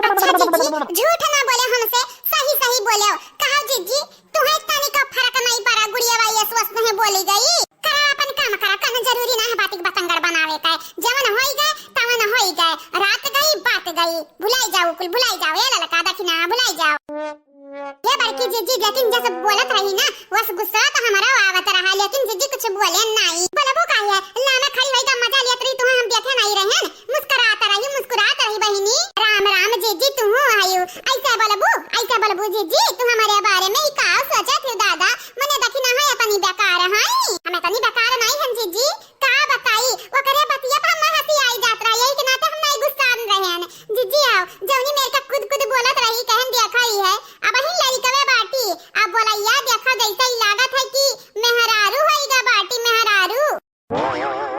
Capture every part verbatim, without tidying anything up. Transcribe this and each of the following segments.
अच्छा जिज्जी, झूठ ना बोले हमसे, सही सही बोले। कहा जिज्जी, तुहे तनिका फरक नहीं पड़ा, गुड़िया बाई ऐसे वैसे नहीं बोली गई। करा अपन काम करा, कौनो जरूरी ना है बातिक बतंगड़ बनावे का। जवन होई गए, तवन होई गए, रात गई, बात गई, भुलाई जाओ कुल, भुलाई जाओ, ए ललका दखिना, भुलाई जाओ। ये बड़की जिज्जी लेकिन जैसे बोलत रही ना, वस गुस्सा तो हमारा आवत रहा, लेकिन जिज्जी कुछ बोले नहीं। बोलबो का है, लामे खड़ी होई का मजा लेत रही, तुहे हम देखे नहीं रहन, मुस्कुरात रही, मुस्कुरात रही बहिनी। राम राम जिज्जी, तू आयु, ऐसे बोलबू, ऐसे बोलबू जिज्जी, तू हमारे बारे में ही का सोचत हो दादा? मने दखिना है अपनी बेकार है, हम इतनी बेकार नहीं हम जिज्जी। का बताई, ओकरे बतिया पर हमार हंसी आई जात रहा, यही के नाते हम नहीं गुस्सा में रहन। जिज्जी आओ, जौनी मेरे का खुद खुद बोलत रही, कहन देखा ही है, अब ही लड़िकवे बाटी, अब बोलैया देखा जैसे ही लागत है कि मेहरारू होइगा बाटी, मेहरारू।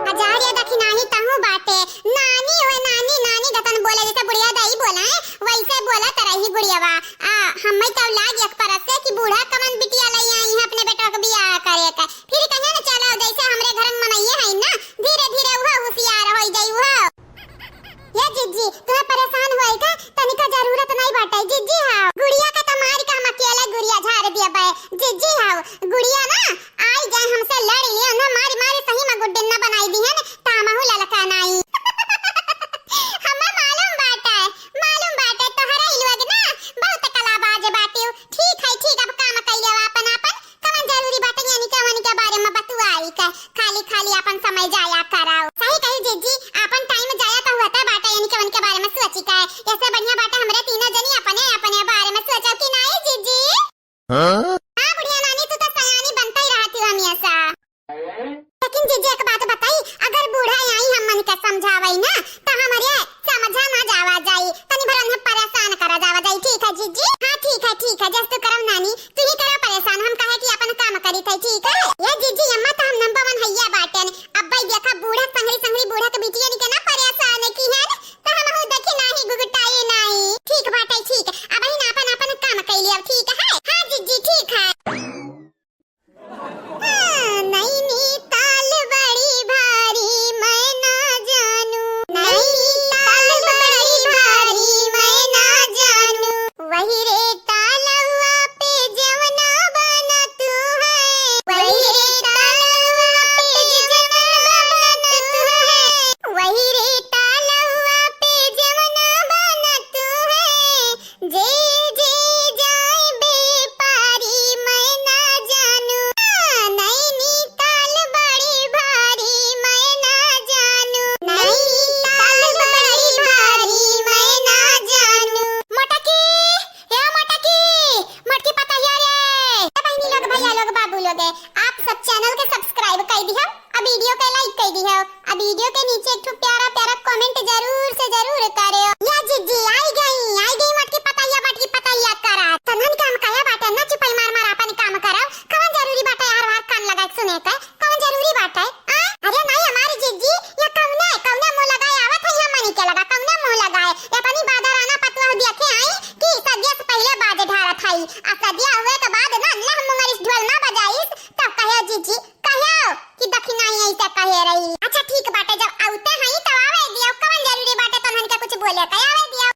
हजार ये दखिनाही तहूँ बाटे, नानी ओए नानी, नानी गतन बोले जैसे बुढ़िया दाई बोले, वैसे बोलत रही गुड़ियावा। आ, हम्मे तो लाग एक परस से कि बूढ़ा कमन बिटिया लई आई है अपने बेटवा के बियाह करे का। फिर कहे न चलो जैसे हमरे घर में मनइये है ना, धीरे धीरे उहो होशियार होई जाई उहो। ये जिज्जी, तुहे परेशान होए का तनिका जरूरत नहीं बाटे, जिज्जी हाँ। गुड़िया का तो मार के हम अकेले गुड़िया झाड़ दिया बे, जिज्जी हाँ। गुड़िया ना आई जाए हमसे लड़ लिए, उन्हें मारी मारी सही में गुड्डिन ना बनाई दी है ना, तामहू ललका नाई। हमें मालूम बाटे, मालूम बाटे, तोहरे ई लोग ना बहुत कलाबाज बाटे। ठीक है, ठीक, अब काम कइले अपन अपन, कवन जरूरी बाटे यानी के वनी के बारे में बतुआई के, खाली खाली अपन समय जाया कराओ। सही कही जिज्जी, अपन टाइम जाया तो होता बाटे यानी के वनी के बारे में सोची के, ऐसे बढ़िया बाटे हमरे तीनों जनी अपने अपने बारे में सोचो कि नहीं जिज्जी? हाँ? हाँ बुढ़िया नानी, तू तो सयानी बनता ही रहती हो हमेशा। लेकिन जिज्जी एक बात बताई, अगर बूढ़ा आई हमन के समझावई ना, तो हमरे समझा ना जावा जाई, तनी भर उन्हें परेशान करा जावा जाई, ठीक है जिज्जी? हाँ ठीक है, ठीक है, जस तू करम नानी, तू ही करा परेशान, हम काहे कि अपन काम करी थे, ठीक है? ये जिज्जी अम्मा तो हम नंबर वन हैया बाटेन, अब भाई देखा बूढ़ा संगरी संगरी बूढ़ा के बिटिया के ना परेशान की है, तो हम हूँ देखी नाही गुगुटाई नाही, ठीक बाटे, ठीक, अब ही ना अपन अपन काम कइली अब, ठीक है? हाँ जिज्जी ठीक है। हाँ, नैनीताल बड़ी भारी मैं ना जानू। नैनीताल बड़ी भारी मैं ना जानू। वही रे तालवा पे जवना बनत है। वही रे तालवा पे जवना बनत है। वही रे तालवा पे जवना बनत है। जे जे जाए बेपारी मैं ना जानू। नैनीताल बड़ी भारी मैं ना जानू। नैनीताल बड़ी भारी मैं ना जानू। मटकी, ए मटकी, मटकी पतहिया रे। ए बहिनी लोग, भैया लोग, बाबू लोग, आप सब चैनल के सब्सक्राइब कर दिया, अब वीडियो के लाइक कर दिया। अब वीडियो के नीचे एक ठो प्यारा प्यारा कमेंट जरूर से जरूर करेउ। या जिज्जी, आई गई, आई गई मटकी पतैया, मटकी पतैया करा। तन्हन के हम कहे बाटे ना चुपाई मार मार आपन काम करउ। कवन जरूरी बाटे यार वार कान लगा के सुने के? कवन जरूरी बाटे? आ? अरे नहीं हमारी जिज्जी, ये कौने, कौने मुंह लगाए आवत है यहाँ मनी के लगा, कौने मुंह लगाए? ये अपनी बादराना पतुआ देखे आई कि सदिया से पहले बाजे ढारत है। आ सदिया हुए के बाद ना अल्लाह मुंगरिस ढोल ना बजाइस, तब कहे जिज्जी, कहो कि दखिनाही ऐसे कहे रही। अच्छा ठीक बाटे, जब आउते हई तब आवे दियो, कवन जरूरी बाटे तन्हन के कुछ बोले के, आवे दियो।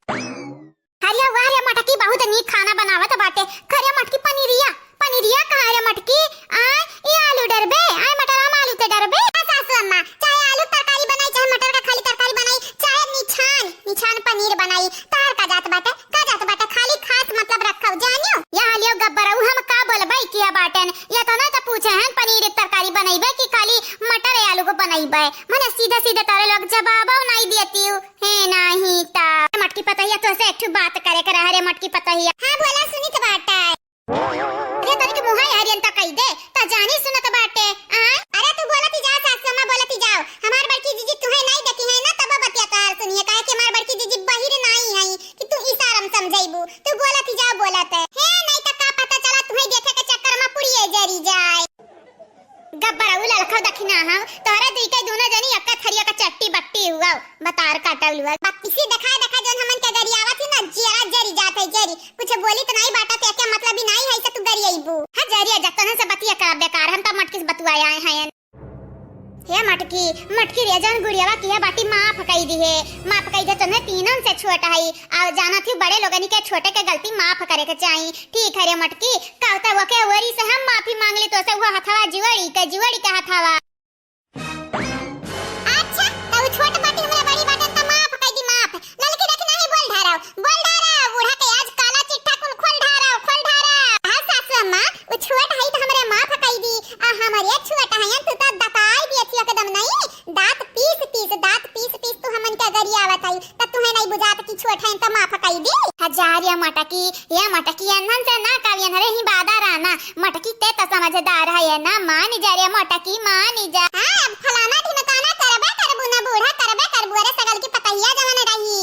अरे वाह रे मटकी, बहुत नीक खाना बनावत बाटे। खरे मटकी पनीरिया, पनीरिया कहाँ रे मटकी? आय, ये आलू डरबे, आय मटर हम आलू ते डरबे। हाँ सासू अम्मा, चाहे आलू तरकारी बनाई, चाहे मटर का खाली तरकारी बनाई, चाहे निछान, निछान पनीर बनाई, तार का जात बाटे। का जात बाटे, खाली खात मतलब रखव, जानियो? यहाँ लियो गब्बरऊ, हम का बोलबे किया बाटेन, ये तो ना तो पूछे हैं पनीर के तरकारी बनैबे कि खाली मटर आलू को बनैबे, मने सीधे सीधे तारे लोग जवाबो नहीं देती हूँ, है नहीं ता। मटकी पतहिया तो से एक ठो बात करे के रहा रे मटकी पतहिया। हाँ बोला सुनित बाटे। अरे तोरी के मुँह यार यंता कही दे, ता जानी सुनत बाटे, आ? अरे तू बोलत ही जा सासू अम्मा बोलत ही जाओ, हमार बड़की जीजी तुहे नहीं देखी है ना तब बतिया तार सुनिए, काहे कि हमार बड़की जीजी बहिर नहीं है। कि तू इशारा में समझाइबू, तू बोलत ही जा बोलत है। हे, नहीं तो का पता चला तुहे देखे के चक्कर में पुड़िए जरी जाए। गब्बर उ ललखा दखिना हम, तोहरे दुई के दोनों जनी एक्का थरिया का चट्टी बट्टी हुआ, बतार काटल हुआ। बत्तीसी देखा देखा जोन हमन के गरियावा थी ना, जियरा जरी जात है जरी। कुछ बोली तो नहीं बाटा ते क्या मतलब ही नहीं है से तू गरियाइबू। हाँ जरिया जतन से बतिया करा बेकार, हम तो मटकिस बतुआ आए हैं। हे मटकी, मटकी रे, जौन गुड़ियावा किहे बाटी माफ कई दिहे, माफ कई दे, तोहने तीनन से छोट हई, अउर जानत ही बड़े लोगनी के छोटे के गलती माफ करे के चाही। ठीक है रे मटकी, कहता हुआ के ओरी से हम माफी मांग ली तोसे, वो हथवा जुअड़ी के, जुअड़ी के हथवा। अच्छा, त उ छोट बाटी हमरा बड़ी बाटे त माफ कई दी, माफ। ललकी देखी नाही बोल ढारव, बोल ढारव, बूढ़ा के आज काला चिट्ठा कुल खोल ढारव, खोल ढारव। हाँ सासू अम्मा, उ छोट हई त हमरे माफ कई दी, आ हमरे छोट हयन तू त दताई दियत ही एकदम नहीं, दांत पीस पीस, दांत पीस पीस तू हमन के गरियावत हई, त तुहे नहीं बुझात कि छोट हयन त माफ कई दी। हजार या मटकी, या मटकी, एन्हन से ना कावी, एन्हरे ही बादा रहना। मटकी ते त समझदार है ना, मानी जा रे मटकी, मानी जा। हाँ, अब फलाना ढिमकाना करबे करबू ना बूढ़ा, करबे करबू, अरे सगल की पतहिया जवन रही।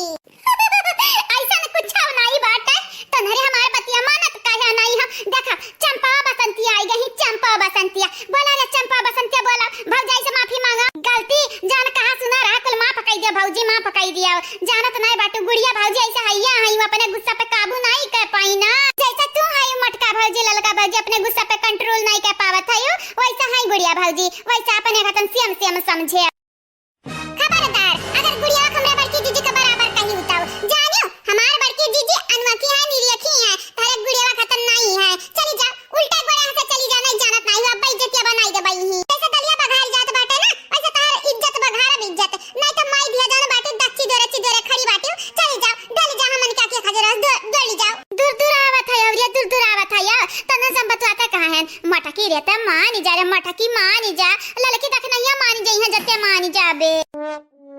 ऐसन कुछ नहीं बाटे, तन्हरे हमार बतिया मानत काहे नहीं हम। देखा, चंपा बसंतिया आई गई, चंपा बसंतिया। बोला रे चंपा बसंतिया, बोला, भौजाई से माफी मांगा। गलती जान कहा सुना रहा, कुल माफ कई दिया भौजी, माफ कई दिया। जानत नहीं बाटू गुड़िया भौजी ऐसा हैया है, वो अपने गुस्सा पे काबू नहीं कर पाई ना। जैसा तू है मटका भौजी, ललका भौजी अपने गुस्सा पे कंट्रोल नहीं कर पावत है, वैसा है गुड़िया भौजी, वैसा अपने खतन सेम सेम समझे। खबरदार, अगर गुड़िया हमरा बड़की जीजी के बराबर कही उताऊ, जानियो हमार बड़की जीजी अनवकी है, निरियखी है, तहरे गुड़िया खतन नहीं है। चली जा, उल्टे गोड़े से चली जा, नहीं जानत नहीं हो, अब इज्जतिया बनाई दे बई ही। जैसे दलिया बघारी जात बाटे ना, वैसे तहार इज्जत बघारब इज्जत। नहीं तो माई दिया जान बाटे, दच्ची दोरे चिदोरे खड़ी बाटे। चली जाओ, डोली जाओ, हमन क्या के खजरा, डो-, डोली जाओ। दूर दूर आवत है अउरिया, दूर दूर आवत है या। तन्हन से हम बतवाते कहाँ हैं? मटकी रे त मानी जा रे, मटकी मानी जा। ललकी देखनैया मानी जाई है, जत्ते मानी जाबे।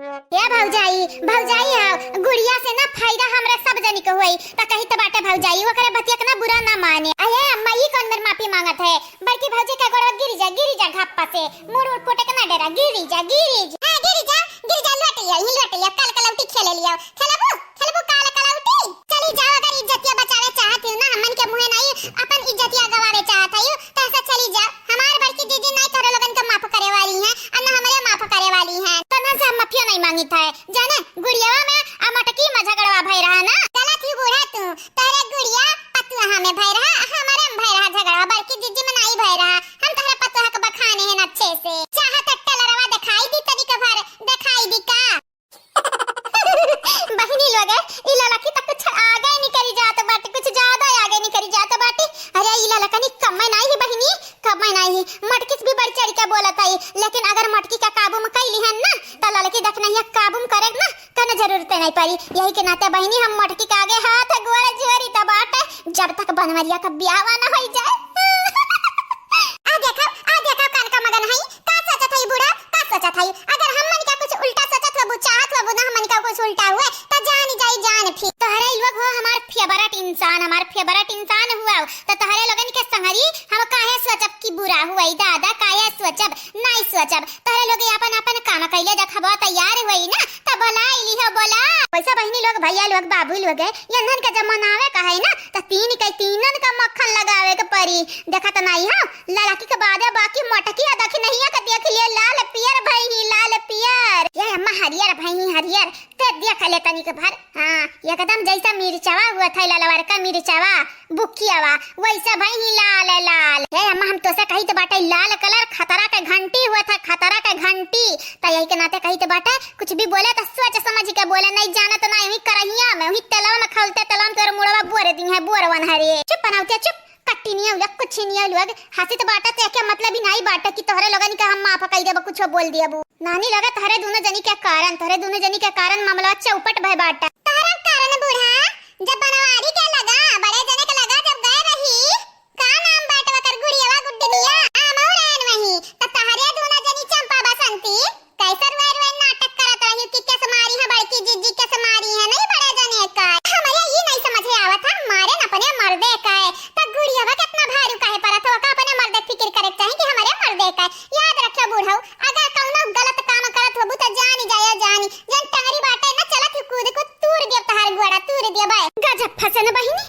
ए भौजाई, भौजाई आओ, गुड़िया से ना फायदा हमरा सब जनी के होई। त कही त बाटे भौजाई, ओकरे बतिया के ना बुरा ना माने। अये अम्मा, ई कौन मेर माफी मांगत है? बड़की भौजी का गोड़वा गिरी जा, गिरी जा घप्पा से। मुड़ उड़ कोटे के ना डरा, गिरी जा, गिरी जा। हाँ, गिरी जा, गिरी जा, लोट लिया, ही लोट लिया, काल कलौटी खेले लिया। खेलबू, खेलबू काल कलौटी? चली जाओ, अगर इज्जतिया बचावे चाहत हो ना, हमन के मुँहे नहीं, अपन इज्जतिया गवावे चाहत हो, त ऐसा चली जाओ। हमार बड़की दीदी नहीं तोहरे लोगन के माफ करे वाली हैं, और ना हमरे माफ करे वाली हैं। तन्हन से हम माफिया नहीं मांगित है, जाने, गुड़ियावा में आ मटकी में झगड़वा भय रहा ना। गलत ही बूढ़ा तू, तोहरे गुड़िया पतुआ में भय रहा, हमारे में भय रहा झगड़वा, बड़की दीदी में नहीं भय रहा। हम तोहरे पतुआ के बखाने हैं अच्छे से। चाहे तो टेलरवा दिखाई दी तनिक भर, दिखाई दी का? बहिनी लोग, ई ललकी त कुछ आगे निकरी जात बाटे, कुछ ज्यादा आगे निकरी जात बाटे। अरे ई ललकनी कम नहीं है बहिनी, कम नहीं है। मटकी से भी बढ़ चढ़ के बोलत है, लेकिन अगर मटकी का काबू में कई लिहन ना, त ललकी देखनैया काबू में करे ना, कने जरूरत नहीं पड़ी। यही के नाते बहिनी हम मटकी के आगे हाथ गोड़ जोड़ी त बाटे, जब तक बनवरिया का ब्याह ना होई जाए। आ देखो, आ देखो, कनका मगन है, का सोचत है बूढ़ा, का सोचत है? अगर हमन का कुछ उल्टा सोचत होबू, चाहत होबू ना हमन का कुछ उल्टा हुए, त जान जाई जान फिर। तोहरे लोग हो हमार फेवरेट इंसान, हमार फेवरेट इंसान हुआ, त तोहरे लोगन के संगरी हम काहे सोचब कि बुरा हुआ, दादा काहे सोचब, नहीं सोचब। तोहरे लोग अपन अपन काम कैले देखबो तैयार हुई ना, त बोला इली हो बोला। वैसा बहिनी लोग, भैया लोग, बाबू लोग, यंधन का जब मनावे का है ना, त तीन के तीनन का मक्खन लगावे के परी। देखत नहीं हो, लड़की के बादे बाकी मटकिया देखी नहीं है, के देख लिए लाल पियर भई ही, लाल पियर। ये अम्मा हरियर भई ही, हरियर। ते देख ले तनिक भर। हाँ, एकदम जैसा मिर्चवा हुआ था, ललवर का मिर्चवा, बुकियावा, वैसा भई ही लाल, लाल। हे अम्मा, हम तोसे कही तो बाटे, लाल कलर खतरा के घंटी हुआ था, खतरा के घंटी। त यही के नाते कही तो बाटे, कुछ भी बोले तो सोच समझ के बोले, नहीं जानत ना, वही करहिया में, वही तेलवा में खौलते तेलवा में तोर मुड़वा बोर दी है, बोरवन हरे। चुप पनौतिया, चुप। कट्टी नहीं लोग, कुछ नहीं लोग, हंसी तो बाटे, ते के मतलब ही नहीं बाटे कि तोहरे लोगन के हम माफ कई देब, कुछ बोल दियबू। नानी लगे तोहरे दोनों जनी के कारण, तोहरे दोनों जनी के कारण मामला चौपट भय बाटे। तोहरा कारण बूढ़ा, जब बनवारी के लगा, बड़े जने के लगा जब गए रही, का नाम बाटे ओकर गुड़ियावा गुड्डनिया, आमऊ रहन वही, त तोहरे दोनों जनी चंपा बसंती, कैसे रुए रुए नाटक करत रही कि केस मारी है बड़की जीजी, केस मारी है, नहीं बड़े जने का। हमरे ई नहीं समझे आवत है, मारे न अपने मर्दे का है, त गुड़ियावा कितना भारू काहे परत हो, का अपने मर्दे फिक्र करे के चाही कि हमरे मर्दे का है। याद रखियो बूढ़ऊ, अगर कौनो गलत काम करत होबू त जानी जाए, जानी, जन टंगरी बाटे न चलत ही कूद को तूर दियब तहार गोड़ा, तूर दियब। गजब फसन बहिनी,